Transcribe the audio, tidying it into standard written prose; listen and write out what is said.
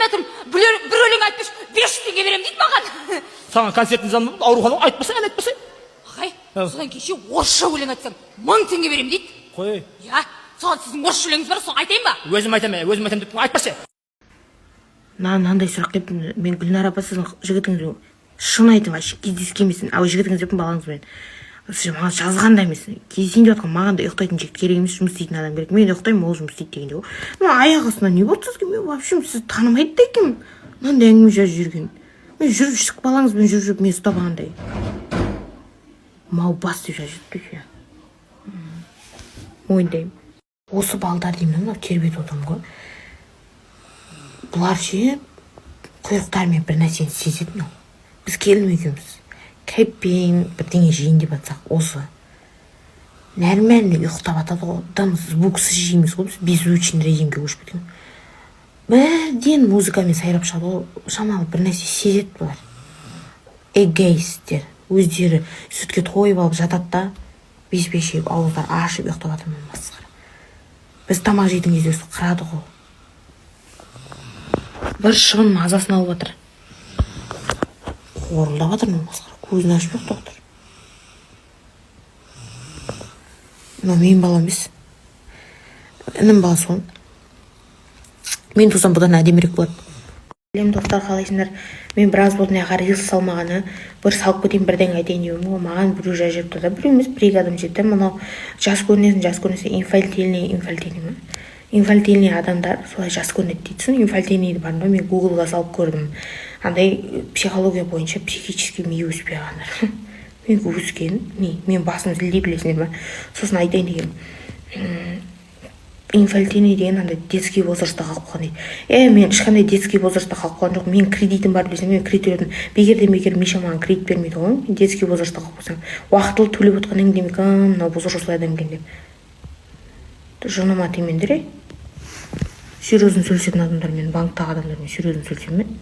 жатырмын. Бір өлең айтып берші, 500 теңге беремін дейді маған. Саған концертный зал аурухана айтпаса, ән айтпаса. Ағай, содан кеше орысша өлең айтсам, 1000 теңге беремін дейді. Қой. Иә, соған сіздің орысша өлеңіңіз бар, соны айтайын ба? Өзім айтамын, өзім айтамын деп айтпашы. Маған мынандай сұрақ келіпті. Мен: «Гүлнар апа, сіздің жігітіңізбен, шын айтайын, вообще кездескен емеспін. Ау, жігітіңіз деппін, балаңызбен. Сіз маған жазған да емес, кездесейін деп жатқан. Маған да ұйықтайтын жігіт керек емес, жұмыс істейтін адам керек. Мен ұйықтаймын, ол жұмыс істейді» дегенде ғой. Мен аяқ астынан не болды сізге? Мен вообще сізді танымайды да екенмін. Мынандай әңгіме жазып жүрген. Мен жүріп, балаңызбен жүріп жүріп, мені ұстап алғандай, маубас деп жазып жүріпті ше. Мойындаймын, осы балдар деймін да, мынау тербетіп отырмын ғой. Бұлар ше, құйрықтарымен бір нәрсені сезеді. Мынау біз келін екеуміз кайфпен бірдеңе жейін деп жатсақ, осы нормально ұйықтап жатады ғой. Дым звуксыз жейміз ғой, біз беззвучный режимге көшіп кеткен. Бірден музыкамен сайрап шығады ғой. Шамалы бір нәрсе сезеді бұлар, эгоисттер. Өздері сүтке тойып алып жатады да, бес жеп, ауыздары ашып ұйықтап жатыр. Масқара. Біз тамақ жейтін кезде өстіп қырады ғой, бір шыбын мазасын алып жатыр, қорылдап жатыр. Мына масқара көзін ашып ұйықтап отыр. Мынау менің балам емес, інім баласы ғой. Мен тусам, бұдан әдемірек болады. Сәлем, достар, қалайсыңдар? Мен біраз болды мына жаққа рилс салмағаны. Бір салып кетейін, бірдеңе айтайын деп едім ғой. Маған біреу жазып жіберіпті да, біреу емес, бір екі адам жіберді. Мынау жас көрінесің, жас көрінесің. Инфантильный, инфантильный ма, инфантильный адамдар солай жас көрінеді дейді. Сосын инфантильныйды бардым да, мен Гуглға салып көрдім. Андай психология бойынша психически миы өспей қалғандар. Менікі өскен ми, мен басым зілдей, білесіңдер ма? Сосын айтайын дегенім, инфантильный деген андай детский возрастта қалып қалған дейді. Е, мен ешқандай детский возрастта қалып қалған жоқпын. Менің кредитім бар, білесің бе? Мен кредит төледім. Бекерден бекер Миша маған кредит бермейді ғой. Мен детский возрастта қалып қалсам, уақытылы төлеп отқаннан кейін, демек, мынау взрослый адам екен деп жыныма тимеңдер. Ей, серьезно сөйлесетін адамдармен, банктағы адамдармен серьезно сөйлесемін мен.